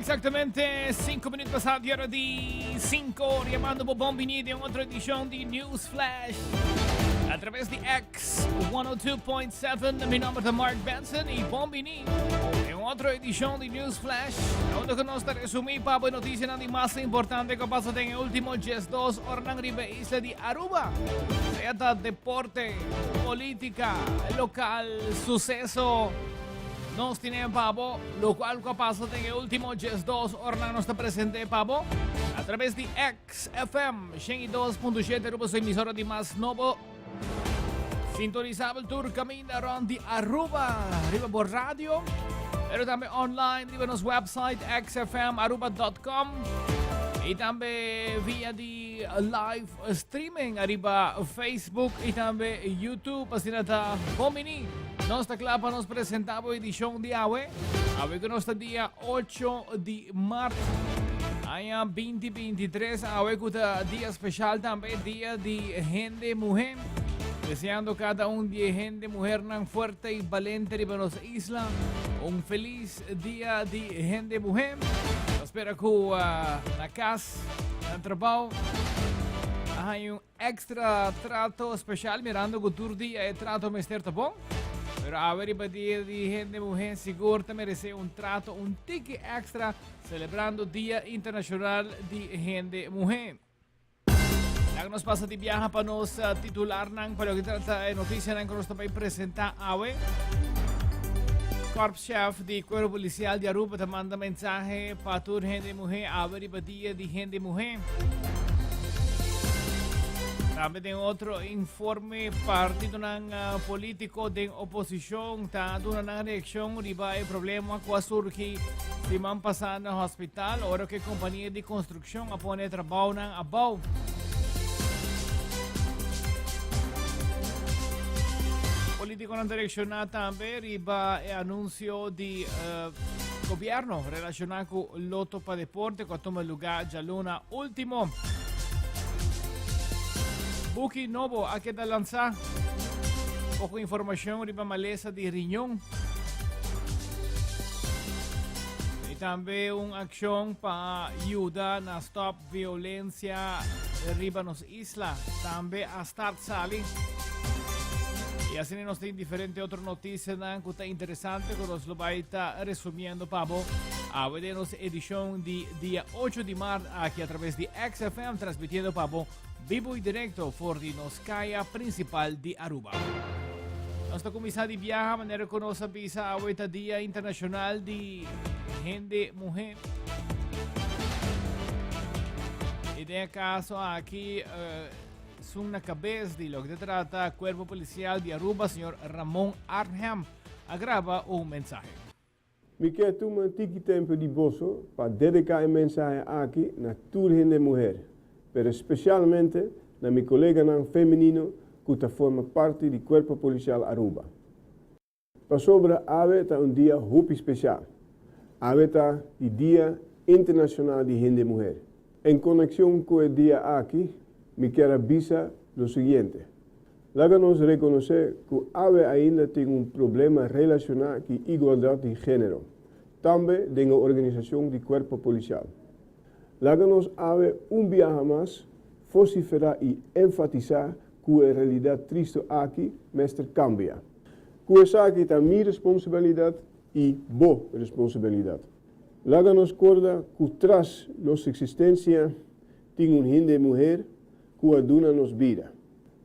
Exactamente 5 minuut pasá di ora di 5, yamando bo bon bini den otro edicion di News Flash. A través di X 102.7, mi nomber ta Mark Benson y bon bini den otro edicion di News Flash. Unda cu nos ta resumi pa bo noticianan di mas importante cu a pasa den e ultimo 12 oranan riba e isla di Aruba. Sea ta deporte, politica, local, suceso. Nos tine pa bo locual cu a pasa den e ultimo 12 oranan nos ta presente pa bo a traves di XFM 102.7 Aruba su emisora di mas nobo sintonisabel tur caminda rond di Aruba riba bo radio pero tambe online riba nos website xfmaruba.com y tambe via di live streaming ariba Facebook y tambe YouTube asina ta bon bini. Nos ta kla pa nos presenta bo edicion di awe. Awe ku nos ta dia 8 di maart aña 2023. Awe ku ta dia special tambe, dia di hende muhe. Deseando cada un di e hende muhernan fuerte y balente riba nos isla un feliz dia di hende muhe. Ta spera ku uh, na kas, na trabou, a haña un Extra trato special mirando cu tur dia e trato mester ta bon. Pero awe riba dia di hende muhe sigur ta merece un trato un tiki extra celebrando Dia Internacional di Hende Muhe. Laga nos pasa di biaha pa nos eh, titularnan pa loke trata e noticianan cu nos ta bay presenta awe. Korpschef di Cuerpo Policial di Aruba ta manda mensahe pa tur hende muhe awe riba Dia di Hende Muhé. Tambe den otro informe, partidonan eh, político den oposicion ta duna nan reaccion riba e problema cu a surgi siman pasá na hospital ora cu e compania di construccion a pone trabounan abou. Politiconan ta reacciona tambe riba e anuncio di eh, gobierno relaciona cu Loto pa Deporte cu a tuma luga djaluna ultimo. Buki nobo a keda lansa. Poco informacion riba malesa di riñon. Y tambe un accion pa yuda na stop violencia riba nos isla. Tambe a start sali. Y asina nos tin diferente otro noticianan cu ta interesante cu nos lo bay ta resumiendo pa bo. Awe den nos edicion di dia 8 di maart aki a traves di XFM transmitiendo pa bo vivo y directo for di nos caya principal di Aruba. Nos ta cuminsa di biaha manera cu nos a bisa awe ta dia internacional di hende muhe. Y den e caso aki uh, sun na cabez di loke ta trata Cuerpo Policial di Aruba, señor Ramon Arnhem, a graba un mensahe. Mi kier tuma un tiki tempo di boso pa dedica e mensahe aki na tur hende muher, pero specialmente na mi coleganan femenino cu ta forma parti di Cuerpo Policial Aruba. Pasobra awe ta un dia hopi special. Awe ta di Dia Internacional di Hende Muher. En conexion cu e dia aki, mi kier a bisa lo siguiente. Laga nos reconoce cu awe ainda tin un problema relaciona cu igualdad di genero, tambe den e organisacion di Cuerpo Policial. Laga nos awe un biaha mas vocifera y enfatisa cu e realidad tristo aki mester cambia. Cu esaki ta mi responsabilidad y bo responsabilidad. Laga nos corda cu tras nos existencia tin un hende muher cu a duna nos bida.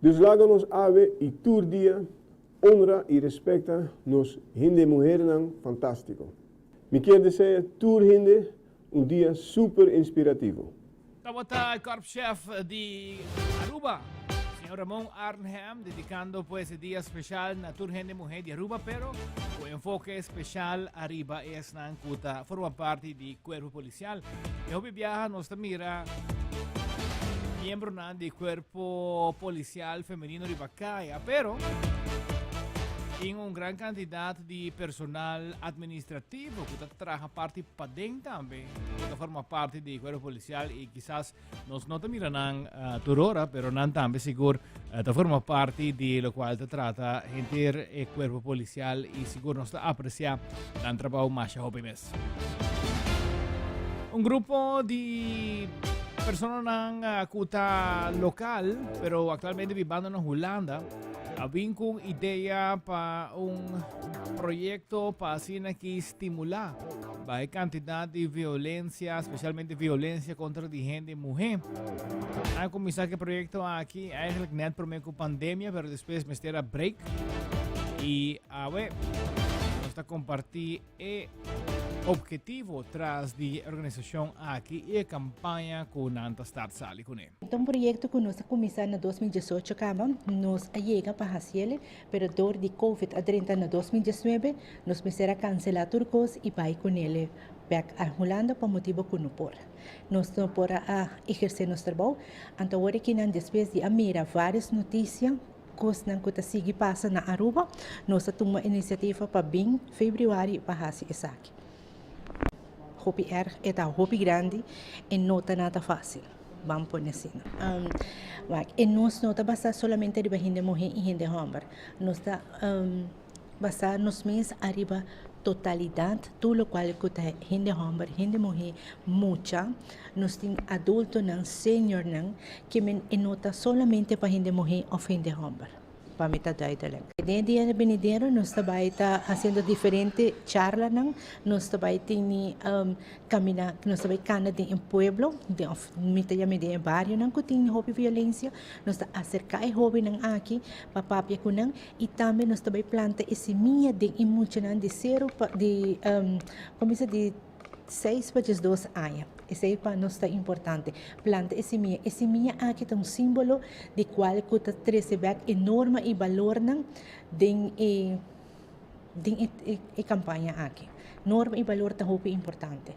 Dus laga nos awe y tur dia honra y respecta nos hende muhernan fantastico. Mi kier desea tur hende un dia super inspirativo. Tabata e korpschef di Aruba, señor Ramon Arnhem, dedicando pues e dia special na tur hende muher di Aruba, pero cu enfoke special ariba esnan cu ta forma parti di cuerpo policial. E hopi biaha nos ta mira miembronan di cuerpo policial femenino riba caya, pero tin un gran cantidad di personal administrativo cu ta traha parti paden tambe, cu ta forma parti di cuerpo policial y kisas nos no ta mira nan uh, tur ora, pero nan tambe sigur uh, ta forma parti di locual ta trata henter e cuerpo policial y sigur nos ta aprecia nan trabao masha hopi mes. Un grupo di personanan ku ta lokal, pero aktualmente bibando na Hulanda, a bin ku un idea pa un proyekto pa asina ki stimulá baha e kantidat di violensia, spesialmente violensia kontra di hende muhé. Nan a kuminsá ku e proyekto aki eigenlijk nèt promé ku pandemia, pero despues mester a break. I awe nos ta kompartí E obhetivo tras di e organisashon aki i e kampaña ku nan ta start sali kuné. Ta un proyekto ku nos a kuminsá na 2018 kaba, nos a yega pa hasiel, pero dor di covid a drenta na 2019, nos mester a kanselá tur kos i bai kunel bèk a Hulanda pa motibu ku no por. Nos no por a ehersé nos trabou. Anto awor akinan despues di a mira vários notisia, Kosnan ku ta sigui pasa na Aruba, nos a tuma inisiativa pa bin febrüari pa hasi esaki. Hopi erg, e ta hopi grandi, e no ta nada fásil, ban pone asina. Wak, e nos no ta basá solamente riba hende muhé i hende hòmber, nos ta basá nos mes ariba totalidat, tur lokual ku ta hende hòmber, hende muhé, mucha, nos tin adultonan, seniornan, ke men e no ta solamente pa hende muhé òf hende hòmber, pa mi ta duidelijk. Den e dia benidero nos ta bai ta hasiendo diferente charlanan, nos ta bai tene kamina, nos ta bai kana den e pueblo, den òf mi ta yama den e barionan ku tin hopi violensia, nos ta aserká e hóbennan aki pa papia ku nan i tambe nos ta bai planta e simia den e muchanan di sero pa di komo bisa di seis pa diesdos aña. Esei pa nos ta importante, planta e simia. E simia aki ta un simbolo di kual ku ta trese bèk e norma i balornan den e den e kampaña aki. Norma i balor ta hopi importante.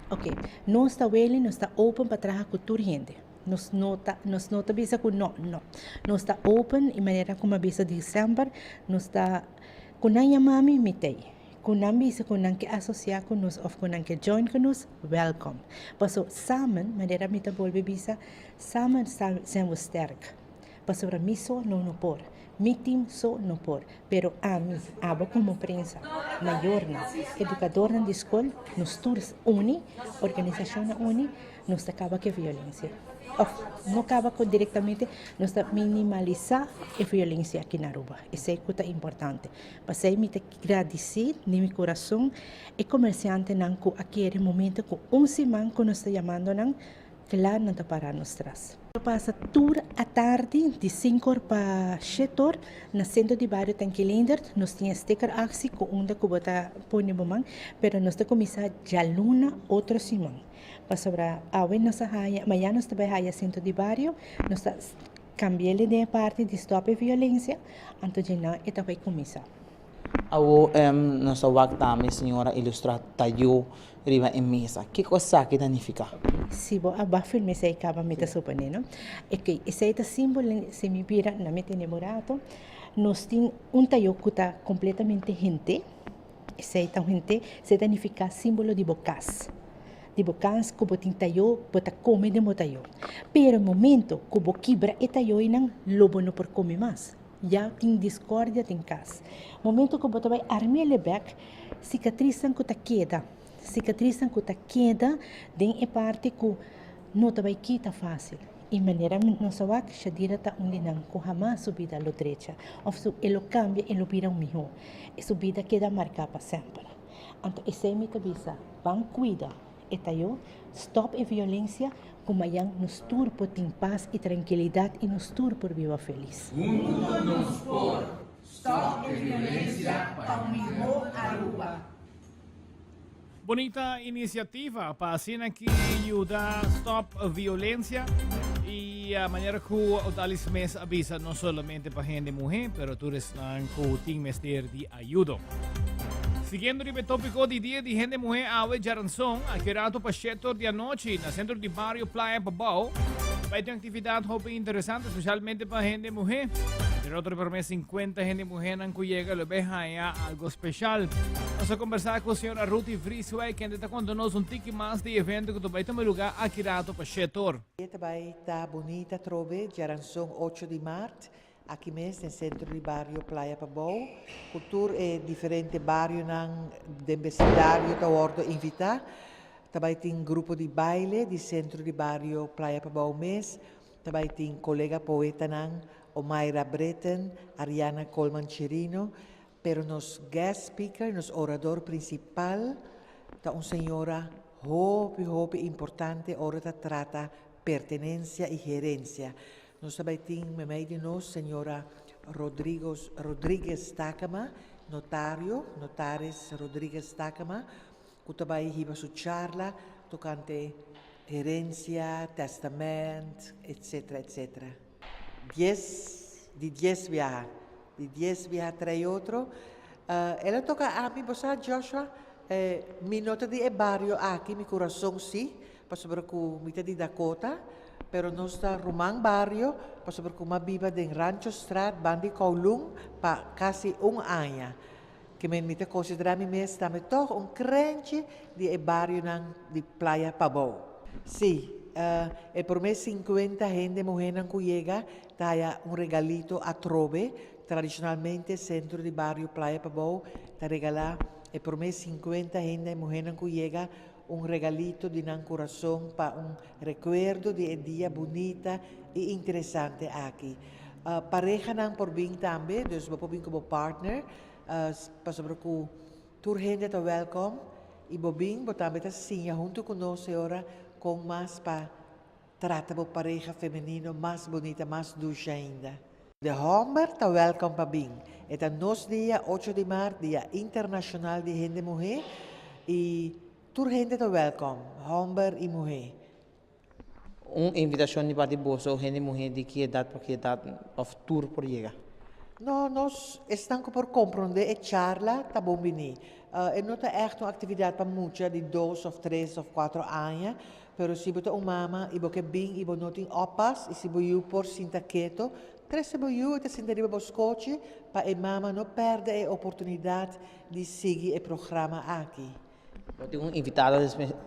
Oke, nos ta wele, nos ta open pa traha ku tur hende. Nos no ta nos no ta bisa ku no, no. Nos ta open i manera ku mi a bisa december nos ta ku nan yama mi, mi ta ei. Ku nan bisa ku nan ke asosiá ku nos òf ku nan ke join ku nos, wèlkòm. Paso samen, manera mi ta bolbe bisa, samen zijn we sterk. Pasobra mi so no no por, mi tim so no por, pero ami, abo komo prensa, mayornan, edukadornan di skol, nos tur uni, organisashonnan uni, nos ta kaba ku e violensia. Òf no kaba ku direktamente, nos ta minimalisá e violensia aki na Aruba. Esei ku ta importante. Pasei mi ta gradisí di mi kurason e komersiantenan ku a kere momento ku un siman ku nos ta yamando nan, kla nan ta para nos tras. Lo pasa tur atardi di sinku or pa shet or na sentro di bario Tanki Leendert. Nos tin e sticker aksi ku unda ku bo ta pone bo man, pero nos ta kuminsá djaluna otro siman. Pasobra awe nos a haya, mañana nos ta bai haya sentro di bario, nos ta cambi'el den e parti di stop e violencia, anto dje nan e ta bai cuminsa. Awo nos a wak tambe señora ilustra tayo riba e mesa. Kiko esaki ta nifiká? Si bo a bak filma esei kaba mi ta supone no. Oke, esei ta simbolo si mi bira na mi tene bo rato, nos tin un tayo ku ta kompletamente hente. Esei ta un hente, esei ta nifiká símbolo di bo kas. Di bo kas ku bo tin tayó, bo ta kome den bo tayó. Pero momento ku bo kibra e tayóinan, lo bo no por kome mas. Ya tin diskordia den kas. Momento ku bo ta bai arm'é bèk, sikatrisnan ku ta keda, sikatrisnan ku ta keda den e parti ku no ta bai kita fásil. I manera nos a wak, Shadira ta un di nan ku hamas su bida lo drecha òf su e lo kambia e lo bira un mihó. E su bida keda marká pa semper. Anto esei mi ta bisa, ban kuida e tayó, stòp e violensia, ku mayan nos tur por tin pas i trankilidat i nos tur por biba felis. Huntu nos por stòp e violensia pa un mihó Aruba. Bonita iniciativa pa asina ki yuda stop violencia y manera cu Odalis mes a bisa no solamente pa hende muhe pero tur esnan cu tin mester di ayudo. Siguiendo riba e topico di dia di hende muhe awe djaranson aki rato pa shetor di anochi na centro di bario Playa Pabao bai tin actividad hopi interesante especialmente pa hende muhe. Entre otro por mes 50 hende muhenan cu yega lo bay haya algo special. Nos a conversa cu señora Ruthie Vrieswijk, kende ta conta nos un tiki mas di evento cu ta bay tuma lugar aki rato pa shetor. E ta bay ta bunita atrobe djaranson ocho di maart aki mes den centro di bario Playa Pabou cu tur e diferente barionan den becindario ta wordo invita. Ta bai tin grupo di baile di Centro di Bario Playa Pabou mes, ta bai tin colega poetanan Omaira Britten, Ariana Colman Chirino, pero nos guest speaker, nos orador principal ta un señora hopi hopi importante ora ta trata pertenencia y herencia. Nos ta bai tin memey di nos señora Rodrigos Rodriguez Takema, notario, notaris Rodriguez Takema, ku ta bai hiba su charla tokante herensia, tèstamènt, etsetera, etsetera. Dies, di dies biaha, di dies biaha trae otro. El a toka ami, bo sa Joshua, mi no ta di e bario aki, mi kurason si, pasobra ku mi ta di Dakota, pero nos ta ruman bario, pasobra ku mi a biba den Ranchostraat, banda di Kowloon, pa kasi un aña. Ke men mi ta konsiderá mi mes tambe tòg un krenchi di e barionan di Playa Pabou. Sí, e promé sinkuenta hende muhénan ku yega ta haya un regalito atrobe. Tradishonalmente Sentro di Bario Playa Pabou ta regalá e promé sinkuenta hende muhénan ku yega un regalito di nan kurason pa un rekuerdo di e dia bunita i interesante aki. Parehanan por bin tambe, dus bo por bin ku bo partner, pasobra ku tur hende ta wèlkòm i bo bin, bo tambe ta siña huntu ku nos e ora kon mas pa trata bo pareha femenino mas bunita, mas dushi ainda. De hòmber ta wèlkòm pa bin. E ta nos dia, ocho di mart, Dia Internashonal di Hende Muhé, i tur hende ta wèlkòm, hòmber i muhé. Un invitashon di parti boso, hende muhé di ki edat pa ki edat òf tur por yega? No, nos esnan ku por komprondé e charla ta bon biní. E no ta ègt un aktividat pa mucha di dos òf tres òf kuatro aña, Pero si bo ta un mama i bo ke bin i bo no tin oppas i si bo yu por sinta keto, trese bo yu i ta sinta riba bo skochi pa e mama no pèrdè e oportunidat di sigui e programa aki. Bo tin un invitado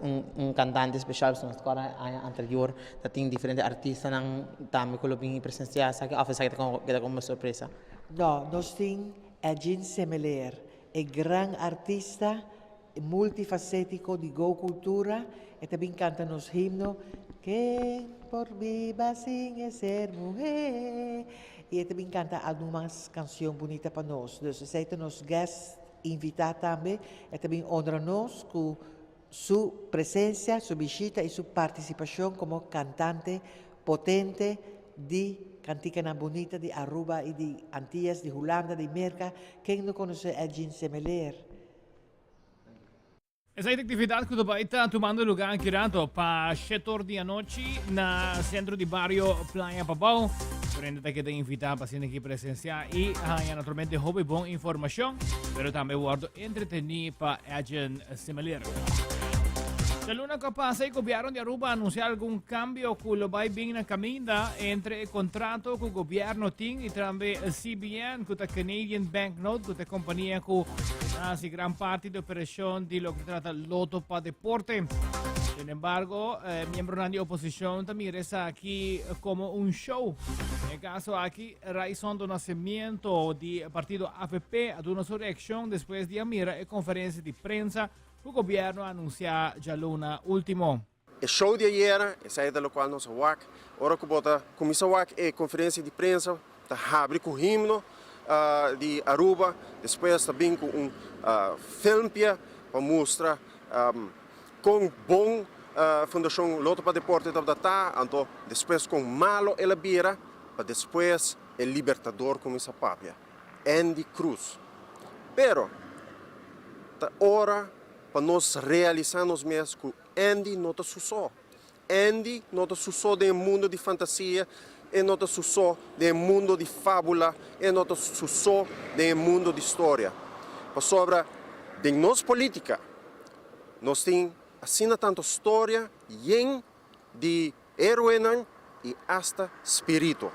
un kantante speshal pasobra nos ta kòrda aña anterior ta tin diferente artistanan tambe ku lo bin i presensiá esaki òf esaki ta keda komo sorpresa? No, nos tin Edjean Semeleer, e gran artista E multifacetico di Go Cultura e ta bin canta nos himno Ken por biba sin e ser muhe y e ta bin canta algun mas cancion bunita pa nos. Dus esey ta nos guest invita tambe. E ta bin honra nos cu su presencia, su bishita y su participacion como cantante potente di canticanan bunita di Aruba y di Antillas, di Hulanda, di Merca. Ken no conoce Edjean Semeleer? Esaki ta actividad cu ta bay ta tumando lugar aki rato pa shetor di anochi na Centro di Bario Playa Pabao. Prende ta keda invita pa asina aki presencia y haya naturalmente hopi bon informacion, pero tambe wordo entreteni pa Edjean Semeleer. De luna cu a pasa e gobierno di Aruba a anuncia algun cambio cu lo bay bin na caminda entre e contrato cu gobierno tin y tambe CBN cu ta Canadian Bank Note cu ta e compania cu ta haci gran parti di operacion di loke ta trata Loto pa Deporte. Sin embargo, eh, miembronan di oposicion ta mira esaki como un show. En caso aki, Raison do Nascimento di partido AVP a duna su reaccion despues di a mira e conferencia di prensa cu gobierno a anuncia djaluna ultimo. E show di ayera, esei ta locual nos a wak. Ora cu bo ta cuminsa wak e conferencia di prensa, ta habri cu himno di Aruba, despues ta bin cu un filmpje pa mustra con bon Fundacion Lotto pa Deporte tabata ta, anto despues con malo el a bira, pa despues e Libertador cuminsa papia, Endy Croes. Pero ta ora pa nos realisa nos mes cu Endy no ta su so. Endy no ta su so den e mundo di fantasia, e no ta su so den e mundo di fabula, e no ta su so den e mundo di storia. Pasobra den nos politica nos tin asina tanto storia yen di héroenan i asta spiritu.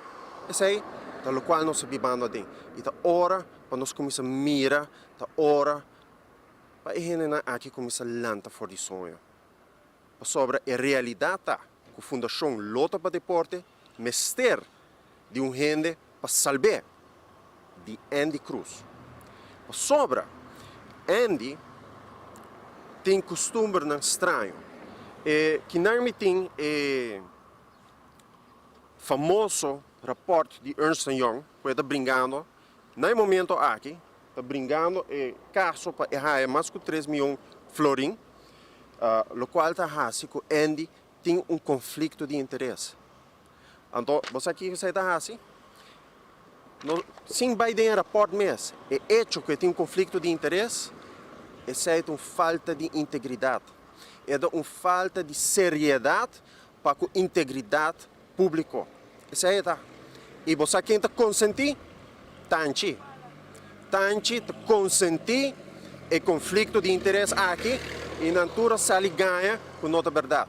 Esei ta lokual nos ta bibando aden. I ta ora pa nos kuminsá mira, ta ora pa e hendenan aki kuminsá lanta for di soño. Pasobra e realidat ta ku Fundashon Lota pa Deporte mester di un hende pa salb'é di Endy Croes. Pasobra Endy tin kustumbernan straño. E kinan mi tin e famoso rapport di Ernst Young ku e ta bringando na e momento aki, ta bringando e kaso pa e haya mas ku 3 mion florin, lokual ta hasi ku Andy tin un konflikto di interes. Anto, bo sa kiko esei ta hasi? No, sin bai den e rapòrt mes, e echo ku e tin un konflikto di interes, esei ta un falta di integridat. E ta un falta di seriedat pa ku integridat públiko. Esei e ta. I bo sa ken ta konsentí? Tanchi. Tanchi ta konsentí e konflikto di interes aki i nan tur a sali gaña ku no ta bèrdat.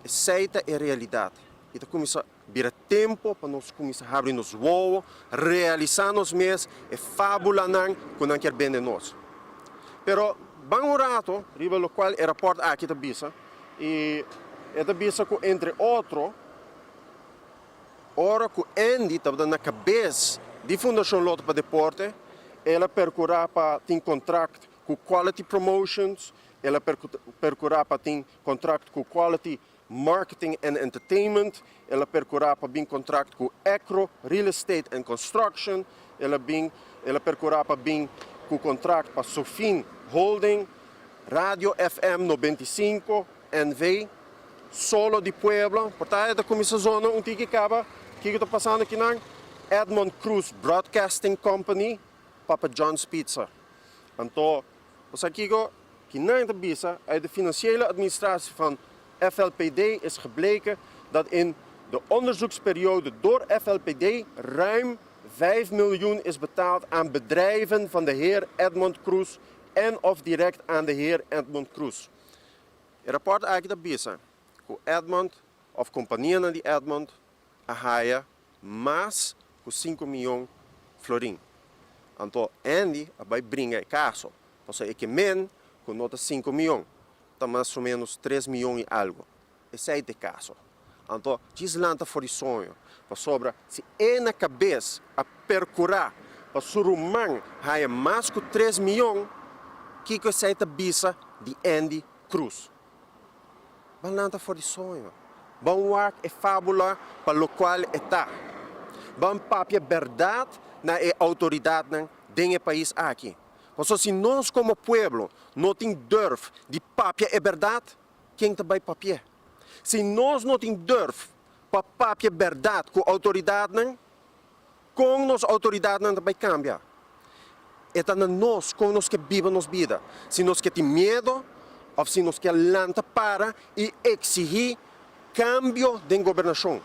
Esei ta e realidat i ta kuminsá bira tempu pa nos kuminsá habri nos wowo, realisá nos mes e fábulanan ku nan kier bende nos. Pero ban un rato riba lokual e rapòrt aki ta bisa i e ta bisa ku entre otro ora ku Andy tabata na kabes di Fundashon Lotto pa Deporte el a perkurá pa tin kontrakt ku Quality Promotions, el a perkurá pa tin kontrakt ku Quality Marketing and Entertainment, el a perkurá pa bin kontrakt ku Ecro Real Estate and Construction, el a bin el a perkurá pa bin ku kontrakt pa Sofin Holding, Radio FM 95 NV, Solo di Pueblo, por ta e ta kuminsá zona un tiki kaba, kiko ta pasando akinan? Edmond Croes Broadcasting Company, Papa John's Pizza. Anto, bo sa kiko? Kinan ta bisa, uit de financiële administratie van FLPD is gebleken dat in de onderzoeksperiode door FLPD ruim 5 miljoen is betaald aan bedrijven van de heer Edmond Croes en of direct aan de heer Edmond Croes. E rapport aki ta bisa ku Edmond of kompanianan di Edmond a haya mas ku 5 mion florin. Anto Andy a bai bringa e kaso, pasobra e ke men ku no ta 5 mion, ta mas o menos 3 mion i algu. Esei ta e kaso. Anto djis lanta for di soño, pasobra si e na kabes a perkurá pa su ruman haya mas ku 3 mion, kiko esei ta bisa di Andy Croes? Ban lanta for di soño. Ban wak e fábula pa lokual e ta. Ban papia bèrdat na e outoridatnan den e pais aki. Pasobra si nos komo pueblo no tin durf di papia e bèrdat, ken ta bai papi'é? Si nos no tin durf pa papia bèrdat ku outoridatnan, kon nos outoridatnan ta bai kambia? E ta na nos kon nos ke biba nos bida. Si nos ke tin miedo òf si nos ke lanta para i eksihí kambio den gobernashon,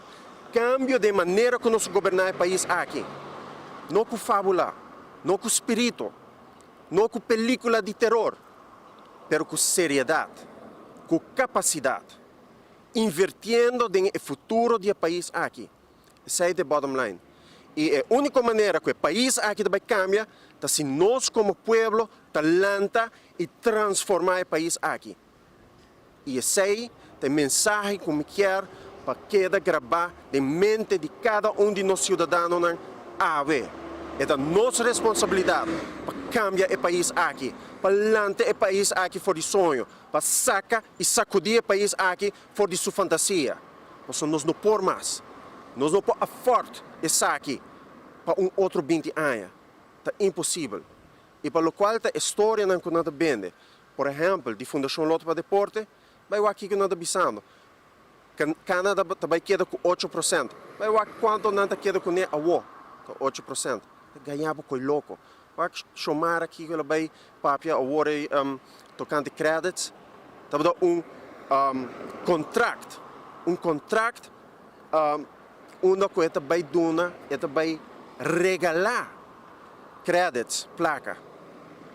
kambio den manera ku nos goberná e pais aki. No ku fábula, no ku spiritu, no ku pelíkula di teror, pero ku seriedat, ku kapasidat, invirtiendo den e futuro di e pais aki. Esei ta e bottom line. I e úniko manera ku e pais aki ta bai kambia ta si nos komo pueblo ta lanta i transformá e pais aki. I esei ta e mensahe ku mi kier pa keda grabá den mente di kada un di nos siudadanonan awe. E ta nos responsabilidat pa kambia e pais aki, pa lanta e pais aki for di soño, pa saka i sakudí e pais aki for di su fantasia. Pasobra nos no por mas. Nos no por afòrt esaki pa un otro 20 aña. Ta imposibel. I pa lokual ta e storianan ku nan ta bende, por ehèmpel di Fundashon Lotto pa Deporte, bai wak kiko nan ta bisando. Canada ta bai keda ku 8%. Bai wak kuantu nan ta keda kuné awo, ta 8%. Ta gaña bo koi loko. Wak Xiomara kiko el a bai papia awor ei tokante credits. Tabata un kontrakt, un kontrakt unda ku e ta bai duna, e ta bai regalá credits, plaka.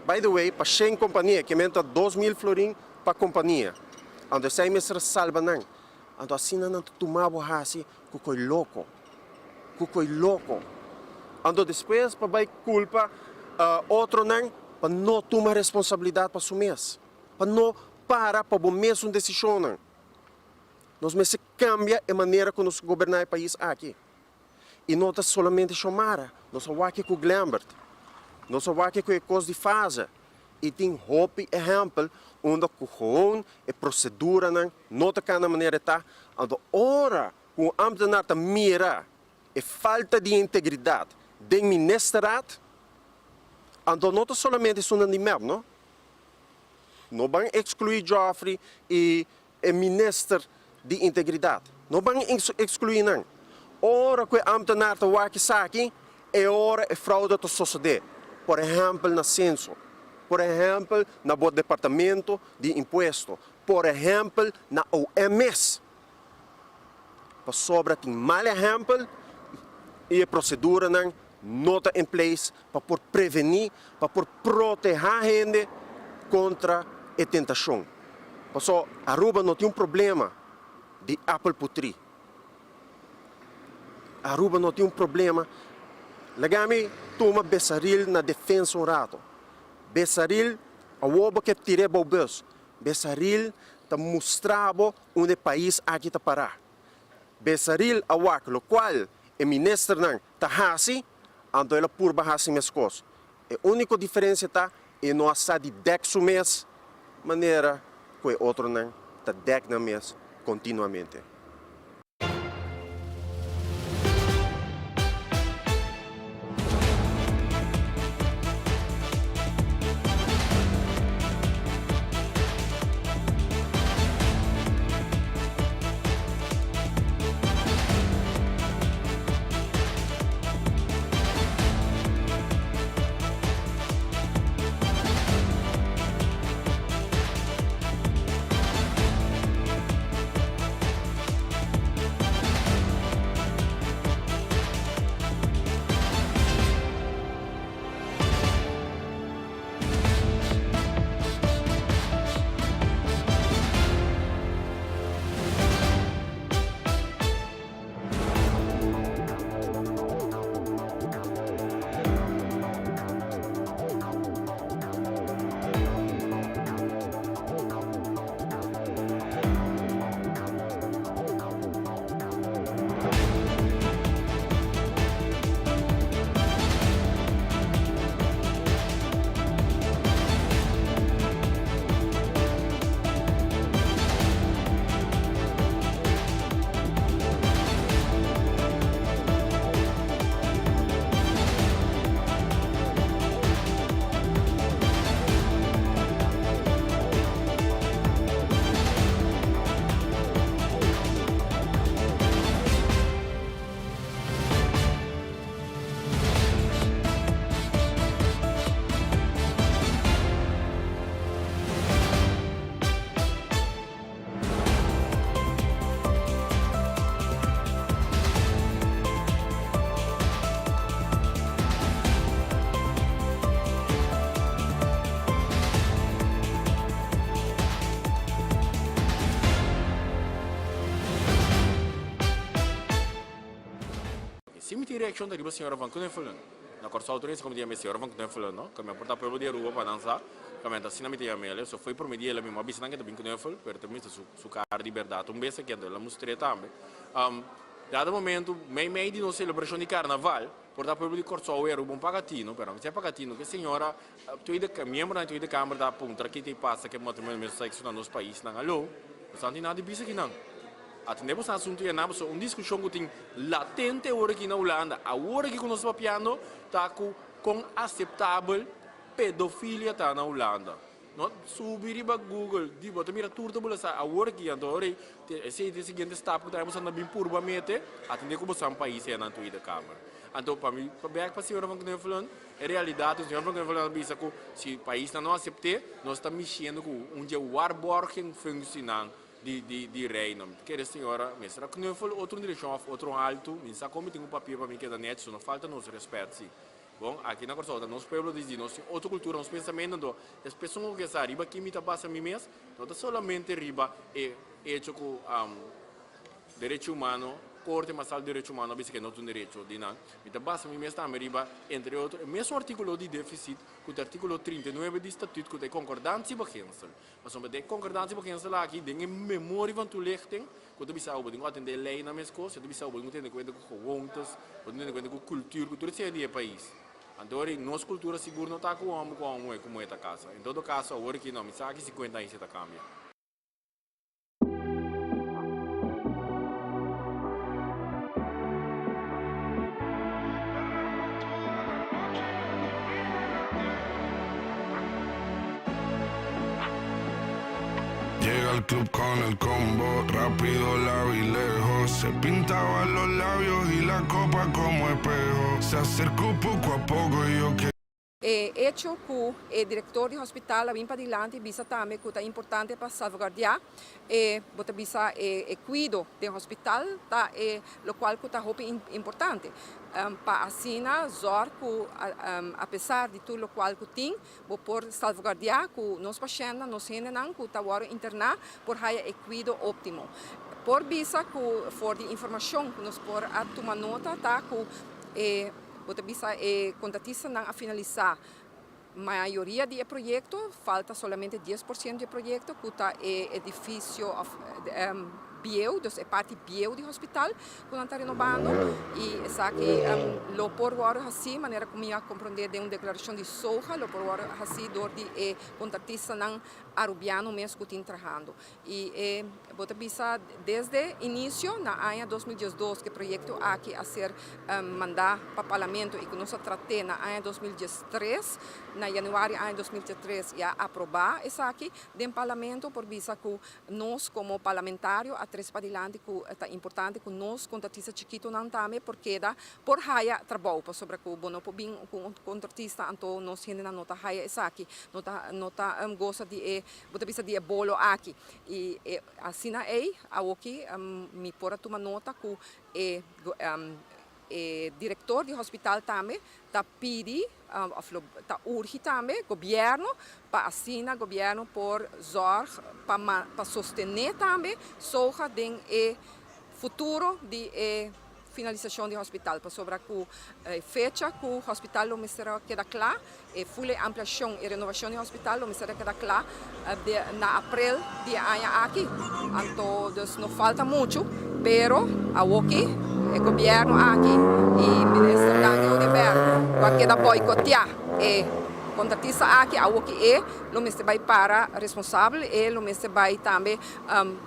By the way, pa shen kompania, ke men ta 2000 florin pa kompania. Anto esei mester a salba nan. Anto asina nan ta tuma bo hasi ku koi loko. Ku koi loko. Anto despues pa bai kulpa otronan pa no tuma responsabilidat pa su mes. Pa no para pa bo mesun desishonnan. Nos mester kambia e manera ku nos goberná e pais aki. I no ta solamente Xiomara, nos a wak ku Glembert, nos a wak ku e kos di Faze. I tin hopi ehèmpel unda ku gewoon e proseduranan no ta kana manera e ta. Anto ora ku un ámtenar ta mira e falta di integridat den ministerat, anto no ta solamente esunnan di mep, no. No ban ekskluí Geoffrey i e minister di integridat. No ban ekskluí nan. Ora ku e ámtenar ta wak esaki, e ora e fraude ta sosodé. Por ehèmpel na senso. Por ehèmpel na bo departamento di impuesto. Por ehèmpel na OM mes. Pasobra tin mal ehèmpel i e proseduranan no ta in place pa por prevení, pa por protehá hende kontra e tentashon. Paso Aruba no tin un problema di apel putrí. Aruba no tin un problema. Laga mi tuma Besaril na defensa un rato. Besaril, awor bo ke tir'é bou bus. Besaril ta mustra bo unda e pais aki ta pará. Besaril a wak lokual e ministernan ta hasi, anto el a purba hasi meskos. E úniko diferensia ta e no a sa di dèk su mes manera ku e otronan ta dèk nan mes kontinuamente. Si mi tin reaccion ta riba señora Van Knuffelen. Na Corsou tur hende sa como ta yama e señora Van Knuffelen no. Cu mi a porta pueblo di Aruba pa nan sa. Caminda asina mi ta yama el. So foi prome dia el a mi a bisa nan cu e ta bin knuffel pero ta mester su su cara di berdad un bes aki anto el a mustr'e tambe. Dado momento mei mei di nos celebracion di carnaval por ta pueblo di Corsou y Aruba un paga tino pero mi si a paga tino cu e señora Tweede miembronan di Tweede Kamer ta puntra ki ta pasa cu e matrimonio di mesmo sexo na nos paisnan. Alo, boso no tin nada di bisa akinan. Atende boso asunto ya na boso un discusion cu tin latente awor aki na Hulanda awor aki cu nos ta papiando ta cu con aceptabel Pedofilia ta na Hulanda. No subi riba Google di bo ta mira tur ta bula sa awor aki anto ora esei ta e siguiente stap ku ta boso anda bin purba mete atende ku boso pais ei nan Tweede Kamer. Anto pa mi pa bek pa señora van Knuffelen e realidat señora van Knuffelen a bisa ku si paisnan no asepte nos ta mishiendo ku un dje waarborging functienan di di di Reino. Mi ta kere señora mester a knuffel otro direkshon of otro haltu mi sa kon mi tin ku papia pa mi keda nechi so no falta nos respet si. Bon, aki na Kòrsou ta nos pueblo di nos tin otro kultura, nos pensamentu, anto es peson ku ke sa riba ki mi ta basa mi mes, no ta solamente riba e echo ku derecho humano, Korte Masal di Derecho Humano a bisa ku e no ta un derecho di nan, mi ta basa mi mes tambe riba, entre otro, e mesun artíkulo di défisit ku ta artíkulo 39 di Statuut ku ta e Concordantiebeginsel. Pasobra den e Concordantiebeginsel aki, den e memorie van toelichting, Ku ta bisa bo tin ku atendé leinan meskos, e ta bisa bo tin ku tene kuenta ku gewoontes, bo tin ku tene kuenta ku kultur, ku tur esei di e pais. Anto ora nos cultura sigur no ta cu homber cu homber muhe cu muhe ta casa. En todo caso awor aki no, mi sa aki 50 aña si ta cambia. Llega al club con el combo, rápido la vi lejos. Se pintaba los labios y la copa como espejo. Se acercó poco a poco y yo que. E echo cu e director di hospital a bin padilanti bisa tambe cu ta importante pa salvaguardia e bo ta bisa e e cuido den hospital ta e locual cu ta hopi importante pa asina zorg cu apesar di tur locual cu tin bo por salvaguardia cu nos pashentnan nos hendenan cu ta worde interna por haya e cuido optimo. Por bisa cu for di informacion cu nos por a tuma nota ta cu e. Bo ta bisa e kontratistanan a finalisá mayoria di e proyekto, falta solamente 10% di e proyekto ku ta e edifisio òf bieu, dus e parti bieu di hospital ku nan ta renobando i esaki lo por wòrdu hasí manera ku mi a komprondé den un deklarashon di SOGA lo por wòrdu hasí dor di e kontratistanan arubiano mes ku tin trahando. I e bo ta bisa desde inicio na aña 2012 ku e proyekto aki a ser mandá pa Parlamento i ku nos a trat'é na aña 2013, na januari aña 2013 i a aprobá esaki den Parlamento por bisa ku nos komo parlamentario a trese padilanti ku ta importante ku nos kontratista chikitonan tambe por keda por haya trabou pasobra ku bo no por bin ku un kontratista anto nos hendenan no ta haya esaki no ta no ta gosa di e Bo ta bisa di e bolo aki. I e asina ei, awoki mi por a tuma nota ku e e direktor di hospital tambe ta pidi òf lo ta urgi tambe gobièrnu pa asina gobièrnu por zòrg pa pa sostené tambe SOGA den e futuro di e finalisashon di hospital pasobra ku e fecha ku hospital lo mester a keda kla, e ful e ampliashon e renovashon di hospital lo mester a keda kla na aprel di e aña aki. Anto dus no falta muchu pero awoki e gobièrnu aki i minister Dangui Oduber ku a keda boikoteá e kontratista aki awoki e lo mester bai para responsabel e lo mester bai tambe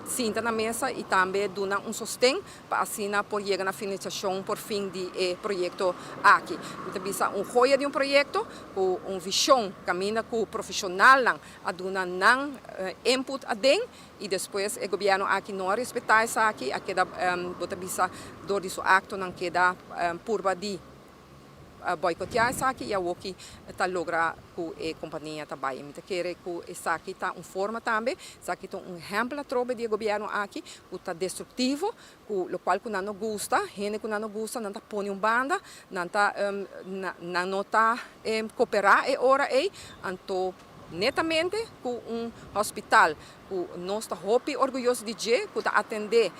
sinta na mesa i tambe duna un sosten pa asina por yega na finalisacion por fin di e proyecto aki. Mi ta bisa un joya di un proyecto cu un vision caminda cu profesionalnan a duna nan input aden y despues e gobierno aki no a respeta esaki, a keda bo ta bisa door di su actonan keda purba di boicotea esaki y awoki ta logra cu e compania ta bay. Mi ta kere cu esaki ta un forma tambe, esaki ta un ehempel atrobe di e gobierno aki cu ta destructivo, cu locual cu nan no gusta, hende cu nan no gusta nan ta pone un banda, nan ta nan no ta coopera e ora ey, anto netamente cu un hospital cu nos ta hopi orguyoso di dje, cu ta atende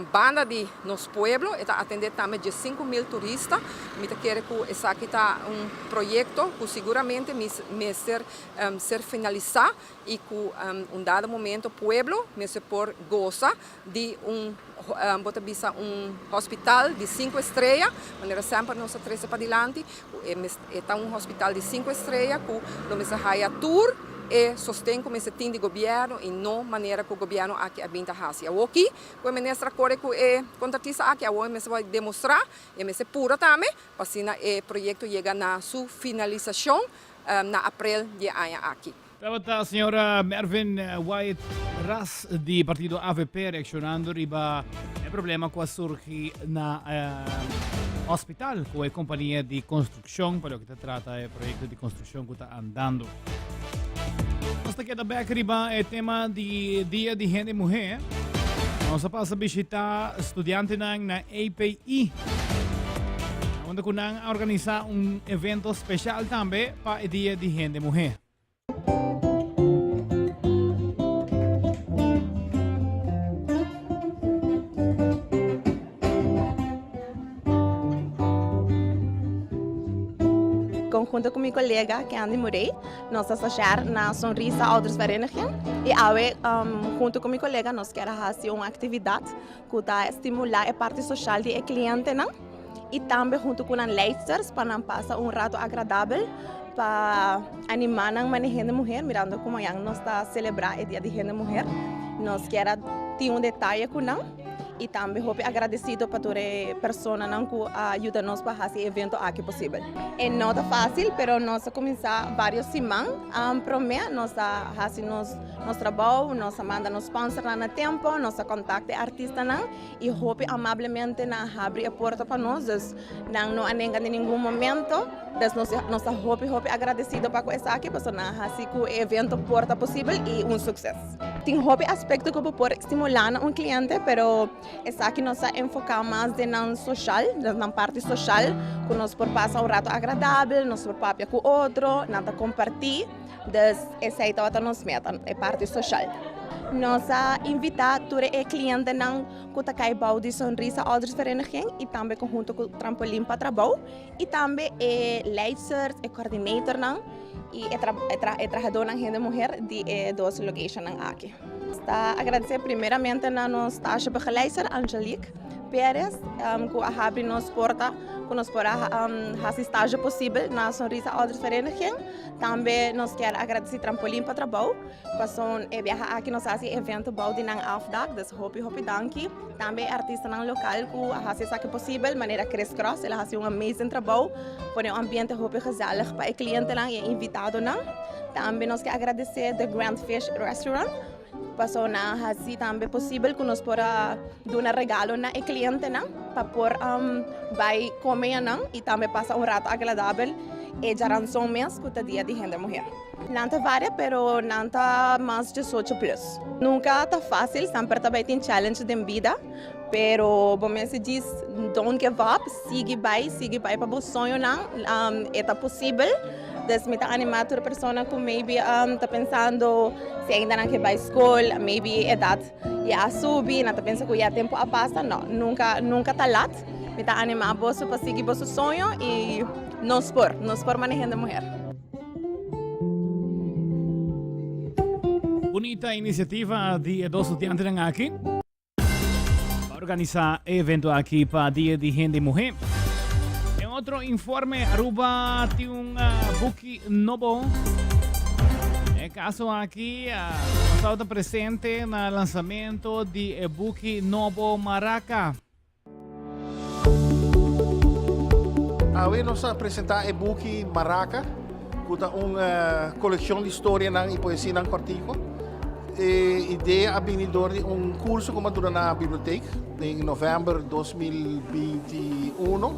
banda di nos pueblo, e ta atende tambe 15.000 turista. Mi ta kere cu esaki ta un proyecto cu siguramente mester ser finalisa y cu un dado momento pueblo mester por gosa di un, bo ta bisa un hospital di cinco estrella, manera semper nos a trece padilanti, cu e ta un hospital di cinco estrella cu lo mester haya tur e sosten cu mester tin di gobierno y no manera cu gobierno aki a bin ta haci. Awoki cu e minister a core cu e contratista aki, awor e mester bay demostra, e mester pura tambe pa asina e proyecto yega na su finalisacion na april di e aña aki. Tabata señora Mervin Wyatt Ras di partido avp reaccionando riba e problema cu a surgi na hospital cu e compania di construccion pa loke ta trata e proyecto di construccion cu ta andando. Nos ta keda bek riba e tema di Dia di Hende Muher. Nos a pasa bishita studiantenan na API. Unda cu nan a organisa un evento special tambe pa e Dia di Hende Muher. Conjunto cu mi colega Candy Murray, nos ta asociar na Sonrisa Oudersvereniging y awe junto cu mi colega nos kier a haci un actividad cu ta stimula e parti social di e clientenan. y tambe hunto cu nan leidsters pa nan pasa un rato agradabel pa anima nan mane hende muher mirando cu mañan nos ta celebra e dia di hende muher nos kier a tin un detaye cu nan y tambe hopi agradecido pa tur e personanan cu a yuda nos pa haci e evento aki posibel. E no ta facil pero nos a cuminsa varios siman prome nos a haci nos nos trabou, nos a manda nos sponsornan na tempo, nos a contact e artistanan y hopi amablemente nan a habri e porta pa nos, dus nan no a nenga den ningun momento, dus nos nos ta hopi hopi agradecido pa cu esaki pasobra nan a haci cu e evento por ta posibel y un succes. Tin hopi aspecto cu bo por stimula na un cliente pero esaki nos a enfoca mas den nan social, den nan parti social cu nos por pasa un rato agradabel, nos por papia cu otro, nan ta comparti. Dus esei tabata nos meta, e parti social. Nos a invita tur e clientenan cu ta cay bou di Sonrisa Oudersvereniging y tambe conhunto cu Trampolin pa Trabou y tambe e leidsters, e coordinatornan y e trahadornan hende muher di e dos locationnan aki. Nos ta agradece primeramente na nos stagebegeleidster Angelique Perez cu a habri nos porta cu nos por a haci stage posibel na Sonrisa Oudersvereniging. Tambe nos kier agradeci Trampolin pa trabou, pason e biaha aki nos haci evento bou di nan afdak, dus hopi hopi danki. Tambe e artistanan local cu a haci esaki posibel, manera Chris Cross, el a haci un amazing trabou, pone un ambiente hopi gezellig pa e clientenan y e invitadonan. Tambe nos kier agradece The Grand Fish Restaurant, paso nan a haci tambe posibel cu nos por a duna regalo na e clientenan pa por bay come nan y tambe pasa un rato agradabel e djaranson mes cu ta dia di hende muher. Nan ta varia pero nan ta mas diesocho plus. Nunca ta facil, semper ta bay tin challenge den bida, pero bo mester djis don't give up, sigui bay, sigui bay pa bo soñonan, e ta posibel. Dus mi ta anima tur persona cu maybe ta pensando si ainda nan ke bay school, maybe edad ya a subi, nan ta pensa cu ya tempo a pasa. No, nunca, nunca ta lat. Mi ta anima boso pa sigui boso soño y nos por, nos por mane hende muher. Bunita iniciativa di e dos studiantenan aki. Pa organisa e evento aki pa Dia di Hende Muhé. En otro informe, Aruba tin un uh, buki nobo. E caso aki, uh, nos ta presente na lanzamento di e buki nobo Maraca. Awe nos a presenta e buki Maraca, ku ta un kolekshon di storianan i poesianan kòrtiku. E idea a bini dor di un kurso ku mi a duna na bibliotek den novèmber 2021.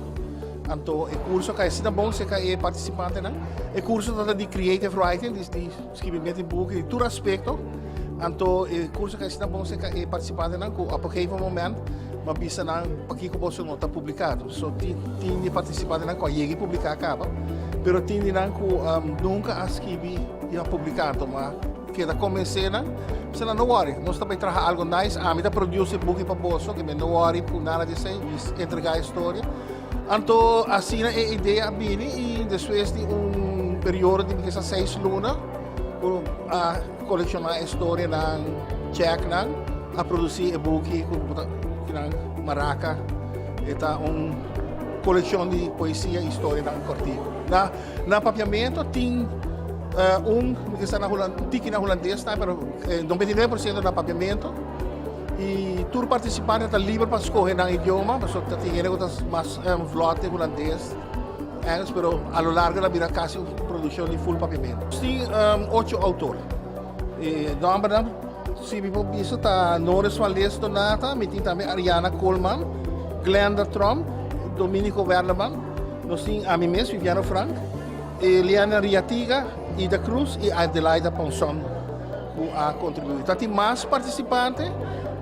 Anto e kurso a kai asina bon serka e partisipantenan. E kurso tabata di creative writing, di skibimentu di buki di tur aspekto. Anto e kurso a kai asina bon serka e partisipantenan ku op un gegeven moment mi a bisa nan pakiko boso no ta publiká. So tin tin di partisipantenan ku a yega i publiká kaba, pero tin di nan ku nunka a skibi i a publiká. Anto mi a keda konvensé nan, mi bisa nan no wòri, nos ta bai traha algu nice, ami ta produce e buki pa boso, ke mi no wòri ku nada di esei, djis entregá e storia. Anto asina e idea a bini i despues di un periodo di kisa seis luna ku a kolekshoná e storianan, check nan, a produsí e buki ku bo ta kinan Maraca. E ta un kolekshon di poesia i storianan kòrtiku. Na na papiamentu tin un mi kisa na hulan un tiki na hulandes tambe pero 99% na papiamentu. I tur partisipante ta liber pa skohe nan idioma, pasobra ta tin hende ku ta mas vlòt den hulandes, engels, pero a lo largo el a bira kasi un produkshon di full papiamentu. Nos tin ocho outor. E nòmbernan, si mi por bisa, ta Noris van Leest Donata, mi tin tambe Ariana Koolman, Glenda Tromp, Dominico Werleman, nos tin ami mes, Viviano Frank, Eliana Riatiga, Ida Cruz i Adelaida Ponson. Ku a kontribuí. Ta tin mas partisipante,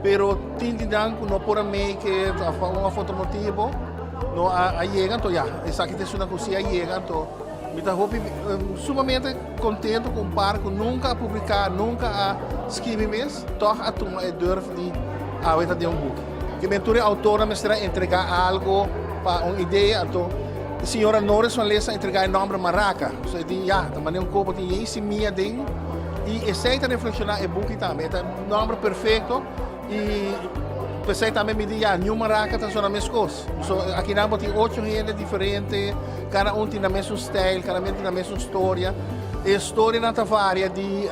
pero tin di nan ku no por a make it òf pa un òf otro motibu no a yega. Anto ya, esaki ta esunnan ku si a yega. Anto mi ta hopi sumamente kontento ku un par ku nunka a publiká, nunka a skibi mes, tòg a tuma e durf di awe ta den un buki. Ke men tur e outornan mester a entregá algu pa un idea. Anto e señora Noris van Leest a entregá e nòmber Maraca. So e di ya, ta manera un kopo tin yen simia den. I esei ta reflekshoná e buki tambe. E ta un nòmber perfekto i. P'esei tambe mi di ya, niun maraca ta sona meskos. So akinan bo tin ocho hende diferente, kada un tin nan mesun stijl, kada un tin nan mesun storia. E storianan ta varia di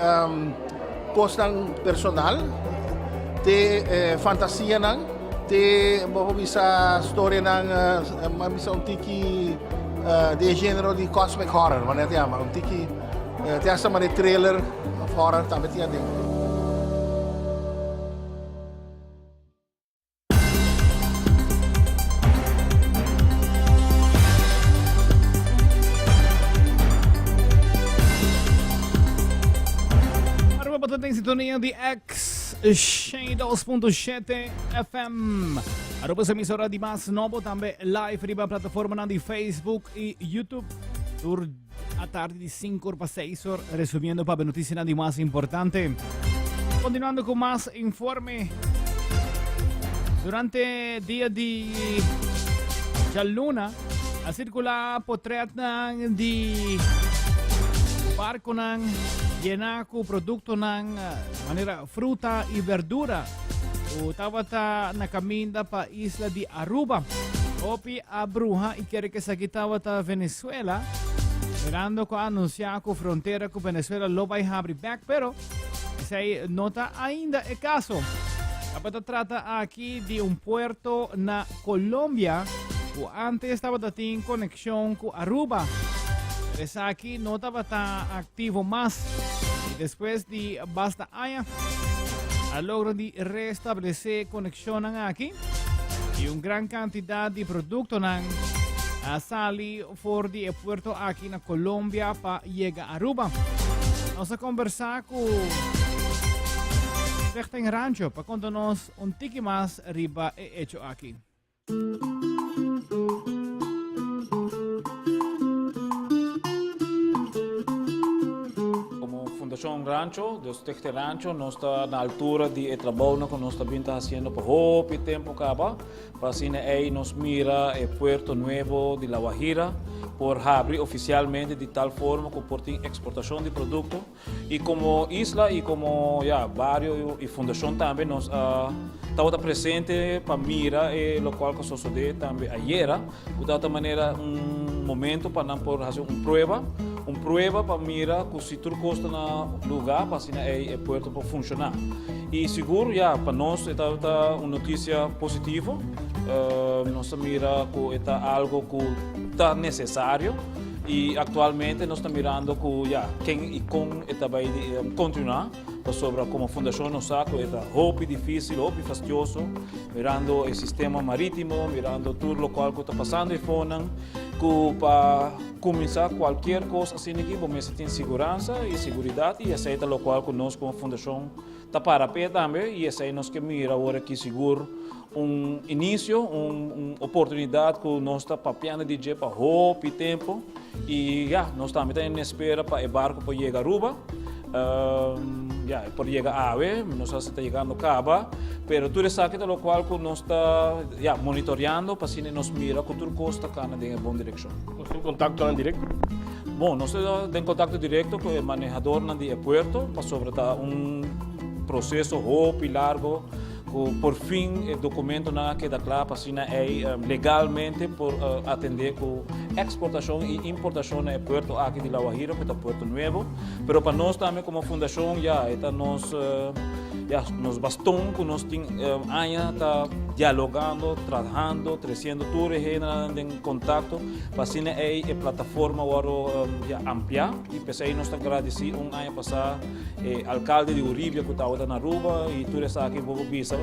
kosnan personal te fantasianan, te bo por bisa storianan bo bisa un tiki di e genero di cosmic horror, manera ta yama, un tiki te hasta manera thriller of horror tambe tin aden. Aruba bo ta den sintonia di X 102.7 FM. Aruba su emisora di mas nobo tambe live riba plataformanan di Facebook y YouTube. Tur Atardi di 5 or pa 6 or, resumiendo pa noticianan di mas importante. Continuando cu mas informe. Durante dia di djaluna a circula potretnan di barconan llena cu productonan manera fruta y verdura cu tabata na caminda pa isla di Aruba. Hopi a bruha y kere cu esaki tabata Venezuela. Venezuela, mirando cu a anuncia cu frontera cu Venezuela lo bay habri bek, pero esey no ta ainda e caso. Tabata trata aki di un puerto na Colombia cu antes tabata tin conexion cu Aruba, pero esaki no tabata activo mas y despues di basta aña a logra di restablece conexionnan aki. Y un gran cantidad di productonan a sali for di e puerto aki na Colombia pa yega Aruba. Nos a conversa cu Stichting Rancho pa conta nos un tiki mas riba e hecho aki. Como Fundacion Rancho, de Stichting Rancho, nos ta na altura di e trabounan cu nos ta bin ta haciendo pa hopi tempo caba, pa asina ey nos mira e puerto nuevo di La Guajira por habri oficialmente di tal forma cu por tin exportacion di producto. Y como isla y como ya bario y fundacion tambe nos a tabata presente pa mira e locual cu a sosode tambe ayera, cu tabata manera un momento pa nan por haci un prueba, un prueba pa mira cu si tur cos ta na luga pa asina ey e puerto por funciona. Y sigur ya pa nos e tabata un noticia positivo, nos ta mira cu e ta algo cu ta necesario. Y actualmente nos ta mirando cu ya ken y con e ta bay continua pasobra como fundacion nos sa cu e ta hopi dificil, hopi fastioso mirando e sistema maritimo, mirando tur locual cu ta pasando efonan cu pa cuminsa cualkier cos asina aki bo mester tin siguransa y seguridad y esey ta locual cu nos como fundacion Ta para p'e tambe y esey nos ke mira awor aki sigur un inicio, un oportunidad cu nos ta papiando di dje pa hopi tempo y ya, nos tambe ta en espera pa e barco por yega Aruba. Ya, e por yega awe, no sa si ta yegando caba, pero tur esaki ta locual cu nos ta ya monitoreando pa asina nos mira cu tur cos ta cana den e bon direccion. Nos tin contactonan directo? Bon, nos ta den contacto directo cu e manehadornan di e puerto pasobra ta un proceso hopi largo cu por fin e documentonan a keda cla pa asina ey legalmente por atende cu exportacion y importacion na e puerto aki di La Guajira cu ta Puerto Nuevo. Pero pa nos tambe como fundacion ya e ta nos ya nos baston cu nos tin aña ta dialogando, trahando, treciendo tur e hendenan den contacto Pa asina ei e plataforma wòrdu ya ampliá i p'esei nos ta gradisí un aña pasá e alkalde di Uribia ku tabata na Aruba i tur esaki bo por bisa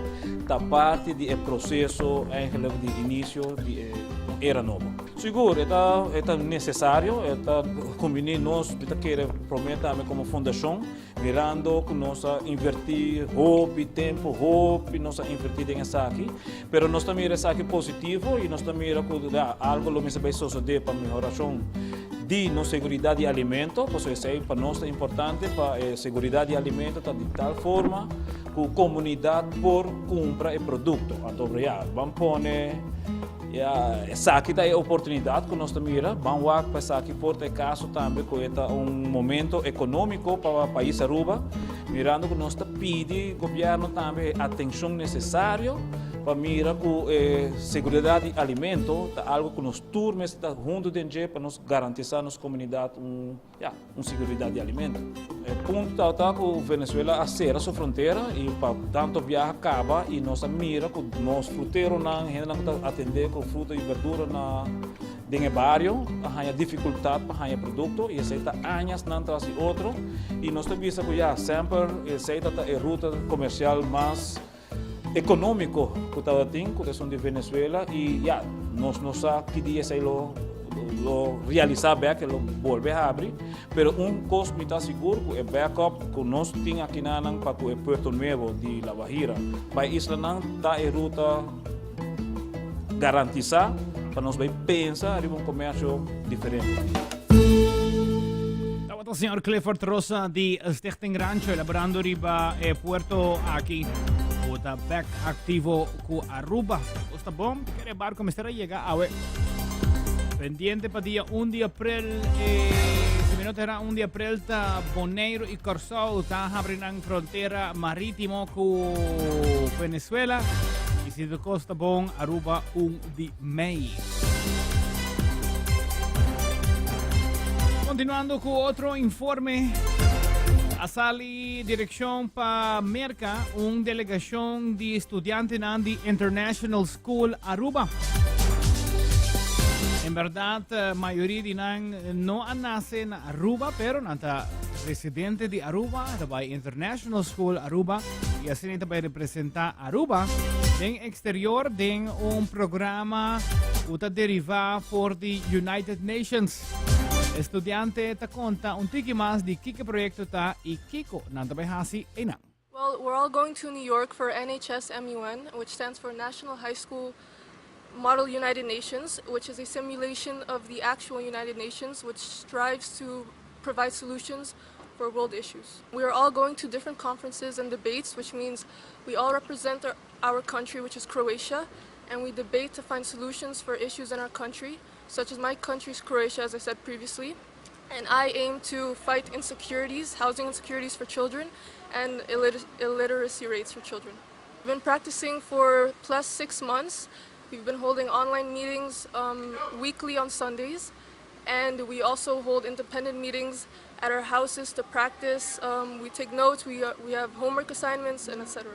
ta parti di e proseso eigenlijk di inisio di e un era nobo. Sigur e ta e ta nesesario, e ta kumbiní nos, mi ta kere promé tambe komo fundashon Mirando cu nos a inverti hopi tempo, hopi nos a inverti den esaki, pero nos ta mira esaki positivo y nos ta mira cu algo lo mester bay sosode pa mehoracion di nos seguridad di alimento, pasobra esey pa nos ta importante, pa e seguridad di alimento ta di tal forma cu comunidad por cumpra e producto. Anto ya, ban pone. Ya, esaki ta e oportunidat ku nos ta mira. Ban wak pa esaki por ta e kaso tambe ku e ta un momento ekonómiko pa pais Aruba, mirando ku nos ta pidi gobièrnu tambe e atenshon nesesario. pa mira ku e seguridat di alimento ta algu ku nos tur mester ta huntu den dje pa nos garantisá nos komunidat un ya un seguridat di alimento. E punto tabata ku Venezuela a sera su frontera i pa tantu biaha kaba i nos a mira ku nos fruteronan, hendenan ku ta atendé ku fruta i berdura na Den e bario a haña difikultat pa haña produkto i esei ta añasnan tras di otro i nos ta bisa ku ya semper esei ta ta e ruta komersial mas ekonómiko ku tabatin ku ta esun di Venezuela i ya nos no sa ki dia esei lo lo realisá bèk e lo bolbe habri pero un kos mi ta sigur ku e bèkòp ku nos tin akinanan pa ku e Puerto Nuevo di La Guajira pa e islanan ta e ruta Garantisá pa nos bai pensa riba un komersio diferente. Tabata señor Clifford Rosa di Stichting Rancho elaborando riba e puerto aki ku ta bek aktivo ku Aruba. Kos ta bon, kere barco mester a yega awe. Pendiente pa dia 1 di april, eh, si mi no ta erra 1 di april ta Boneiru i Kòrsou ta habri nan frontera marítimo ku Venezuela i si tur kos ta bon Aruba 1 di mei. Continuando ku otro informe, a sali direkshon pa Merka un delegashon di studiantenan di International School Aruba. En berdad, mayoria di nan no a nase na Aruba, pero nan ta residente di Aruba, ta bai International School Aruba y asina ta bai representa Aruba den exterior den un programa ku ta deriva for di United Nations. Estudiante ta konta un tiki mas di kiko proyekto ta i kiko nan ta bai hasi einan. Well, we're all going to New York for NHS MUN, which stands for National High School Model United Nations, which is a simulation of the actual United Nations, which strives to provide solutions for world issues. We are all going to different conferences and debates, which means we all represent our, our country, which is Croatia, and we debate to find solutions for issues in our country, such as my country's Croatia, as I said previously. And I aim to fight insecurities, housing insecurities for children, and illiter illiteracy rates for children. We've been practicing for plus six months. We've been holding online meetings um, weekly on Sundays, and we also hold independent meetings at our houses to practice. Um, we take notes, we, uh, we have homework assignments, and etc.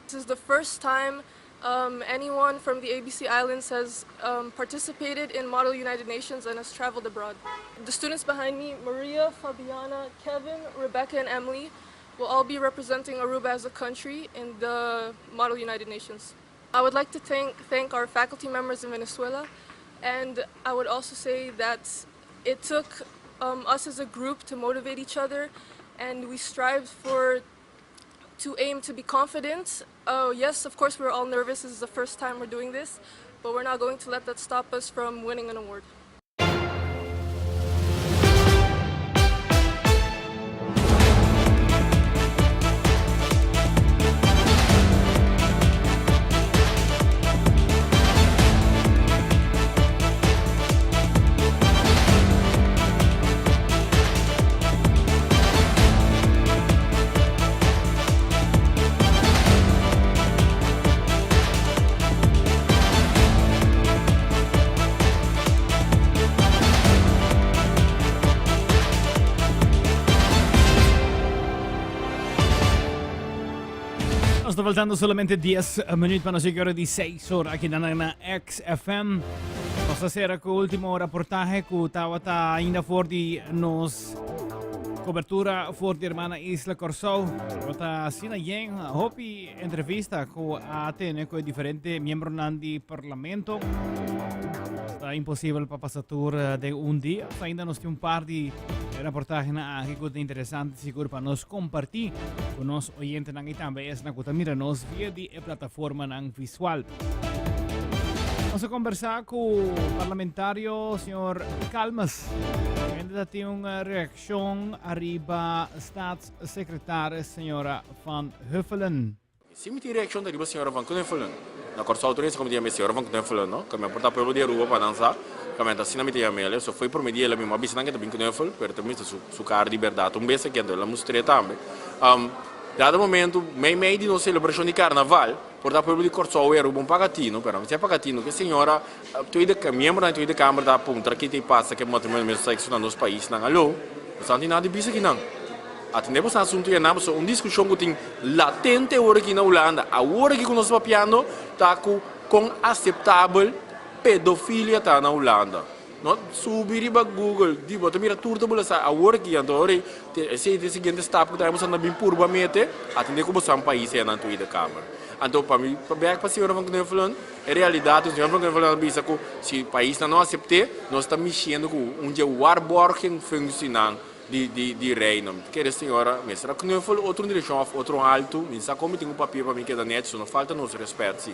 This is the first time um, anyone from the ABC Islands has um, participated in Model United Nations and has traveled abroad. The students behind me, Maria, Fabiana, Kevin, Rebecca, and Emily, will all be representing Aruba as a country in the Model United Nations. I would like to thank, thank our faculty members in Venezuela, and I would also say that it took um, us as a group to motivate each other, and we strived for to aim to be confident. Oh, yes, of course, we're all nervous. This is the first time we're doing this, but we're not going to let that stop us from winning an award. Nos ta faltando solamente 10 minuut pa nos yega ora di 6 or aki na na XFM. Nos ta cera cu ultimo reportahe cu tabata ainda for di nos cobertura for di hermana Isla Corsou. Tabata asina yen hopi entrevista cu a tene cu e diferente miembronan di parlamento. Ta imposibel pa pasa tur eh, den un dia. Ainda nos tin un par di reportahenan aki cu ta interesante sigur pa nos comparti cu nos oyentenan y tambe esnan cu ta mira nos via di e plataformanan visual. Nos a conversa cu parlamentario señor Calmes. Kende ta tin un eh, reaccion ariba staatssecretaris señora Van Huffelen. Si mi tin reaccion ta riba señora Van Knuffelen. Na Corsou tur hende sa como ta yama e señora Van Knuffelen no. Cu mi a porta pueblo di Aruba pa nan sa cu mi ta asina mi ta yama el. So foi prome dia el a mi a bisa nan cu e ta bin knuffel pero ta mester su su cara di berdad un bes aki anto el a mustr'e tambe. Dado momento mei mei di nos celebracion di carnaval. Por ta pueblo di Kòrsou i Aruba un paga tinu, pero ami si a paga tinu ku e señora Tweede miembronan di Tweede Kamer ta puntra ki ta pasa ku e matrimonio di mesmo sekso na nos paisnan. Alo, boso no tin nada di bisa akinan. Atendé boso asuntu ya nan, pasobra un diskushon ku tin latente awor aki na Hulanda, awor aki ku nos ta papiando, ta ku kon aseptabel pedofilia ta na Hulanda. No subi riba Google, di bo ta mira tur ta bula sa awor aki, anto ora esei ta e siguiente stap ku ta boso na bin purba mete, atendé ku boso pais ei na Tweede Kamer. Anto pa mi pa bek pa señora Van Knuffelen, e realidat señora Van Knuffelen a bisa ku si paisnan no asept'é, nos ta mishiendo ku un dje waarborging functienan di di di Reino. Mi ta kere señora mester a knuffel otro direkshon òf otro haltu, mi sa kon mi tin ku papia pa mi keda nèchi, so no falta nos rèspèt si.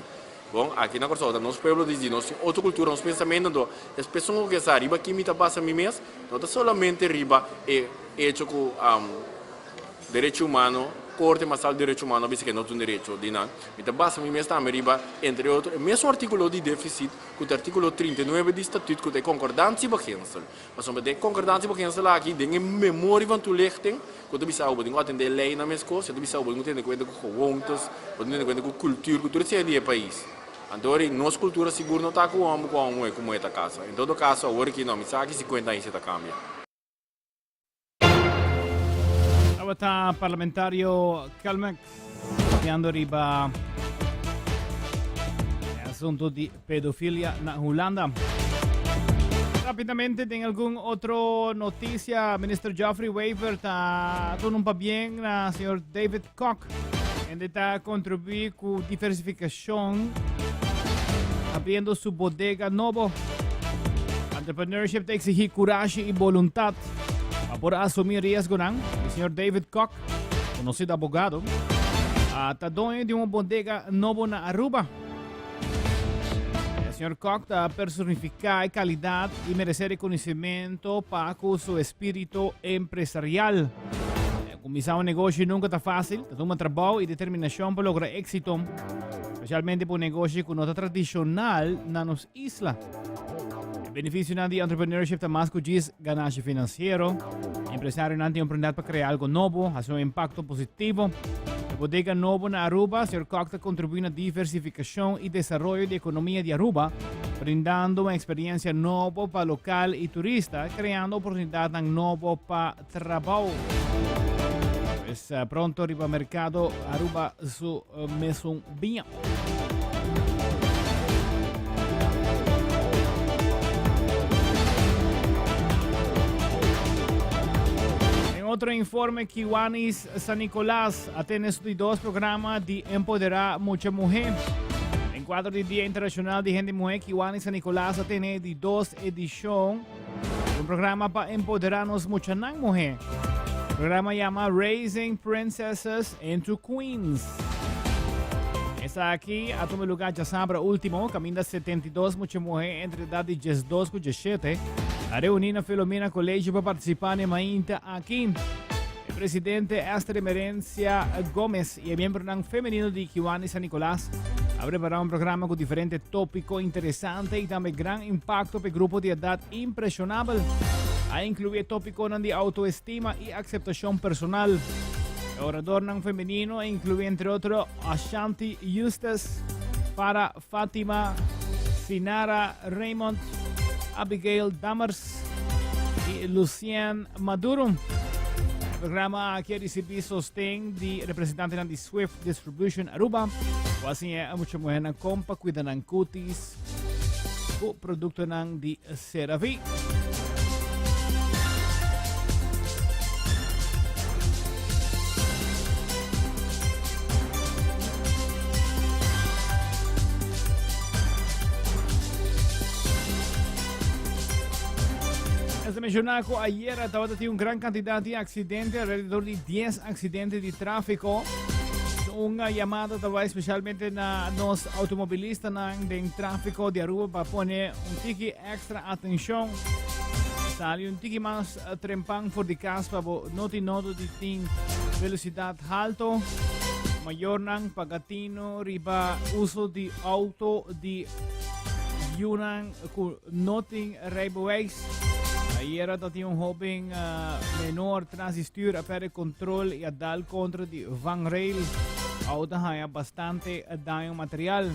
Bon, aki na Kòrsou ta nos pueblo di nos tin otro kultura, nos pensamentu, anto es peson ku ke sa riba ki mi ta basa mi mes, no ta solamente riba e echo ku derecho humano, Korte Masal di Derecho Humano a bisa ku e no ta un derecho di nan. Mi ta basa mi mes tambe riba, entre otro, e mesun artíkulo di défisit ku ta artíkulo 39 di Statuut ku ta e Concordantiebeginsel. Pasobra den e Concordantiebeginsel aki, den e Memorie van Toelichting, ku ta bisa bo tin ku atendé leinan meskos, e ta bisa bo tin ku tene kuenta ku gewoontes, bo tin ku tene kuenta ku kultur, ku tur esei di e pais. Anto ora nos kultura sigur no ta ku hòmber ku hòmber muhé ku muhé ta kasa. En todo kaso awor aki no, mi sa ki 50 aña esei ta kambia. Tabata parlamentario Calmex papiando riba e asunto di pedofilia na Hulanda. Rápidamente den algun otro noticia, Minister Geoffrey Wever ta duna un pabien na señor David Kok, kende ta contribui cu diversificacion abriendo su bodega nobo. Entrepreneurship ta exigi curashi y boluntad pa por asumi riesgonan. E señor David Kok, conocido abogado, ta doño di un bodega nobo na Aruba. E señor Kok ta personifica e calidad y merece reconocimento pa cu su espíritu empresarial. Cuminsa un negoshi nunca ta fácil, ta tuma trabao y determinacion pa logra éxito, especialmente pa un negoshi cu no ta tradicional na nos isla. E beneficionan di entrepreneurship ta mas cu djis ganashi financiero. Empresarionan tin oportunidad pa crea algo nobo, haci un impacto positivo. E bodega nobo na Aruba, señor Kok ta contribui na diversificacion y desaroyo di economia di Aruba, brindando un experiencia nobo pa local y turista, creando oportunidadnan nobo pa trabou. Pues eh, pronto riba mercado Aruba su eh, mesun biña. En otro informe, Kiwanis San Nicolás a tene su di dos programa di Empoderá Mucha Mujer. En cuadro di Dia Internacional di Hende Mujer, Kiwanis San Nicolás a tene di dos edicion Un programa pa empoderá nos muchanan muhé. Programa yama Raising Princesses into Queens. Esaki a tuma lugar djasabra último, kaminda 72 mucha muhé entre edad di 12 ku 17 a reuní na Filomena Colegio pa partisipá na e mainta aki. E presidente Esther Emerencia Gomez i e miembronan femenino di Kiwani San Nicolas a prepará un programa ku diferente tópiko interesante i tambe gran impakto pa e grupo di edat impreshonabel. A inkluí e tópikonan di autoestima i akseptashon personal. E oradornan femenino a inkluí entre otro Ashanti Eustace, Farah Fatima, Sinara Raymond, Abigail Dammers i Lucien Maduro. E programa aki a risibí sosten di representantenan di Swift Distribution Aruba, ku a siña e mucha muhernan kon pa kuida nan kutis ku produktonan di CeraVe. Mester menciona cu ayera tabata tin un gran cantidad di accidente, alrededor di 10 accidente di trafico. Un llamada tabata especialmente na nos automobilistanan den trafico di Aruba pa pone un tiki extra atencion. Sali un tiki mas trempan for di cas pa bo no tin nodo di tin velocidad halto. Mayornan paga tino riba uso di auto di yunan cu no tin rijbewijs. Ayera tabatin un hoben menor tras di stuur a perde control y a dal contra di vangrail. Auto a haya bastante daño material.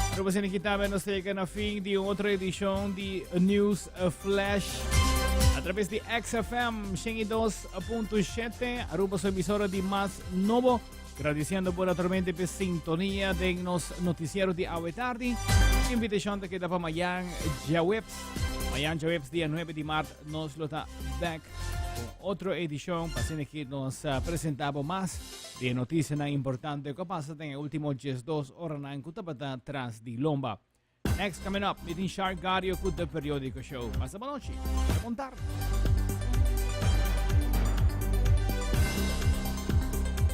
Pero pues aquí también nos llega na fin di otro edicion di News Flash a través di XFM 102.7 Aruba su emisora di mas nobo. Gradiciendo bo naturalmente pe sintonia den nos noticiero di awe tardi. Invitacion ta keda pa mayan djaweps. Mayan djaweps dia 9 di maart nos lo ta back con otro edicion pa asina ki nos eh, presenta bo mas di e noticianan importante ku a pasa den e ultimo 12 oranan ku tabata tras di lomba. Next coming up, meeting Shark Gario ku The Periodico Show. Pasa bon nochi. Bon tardi.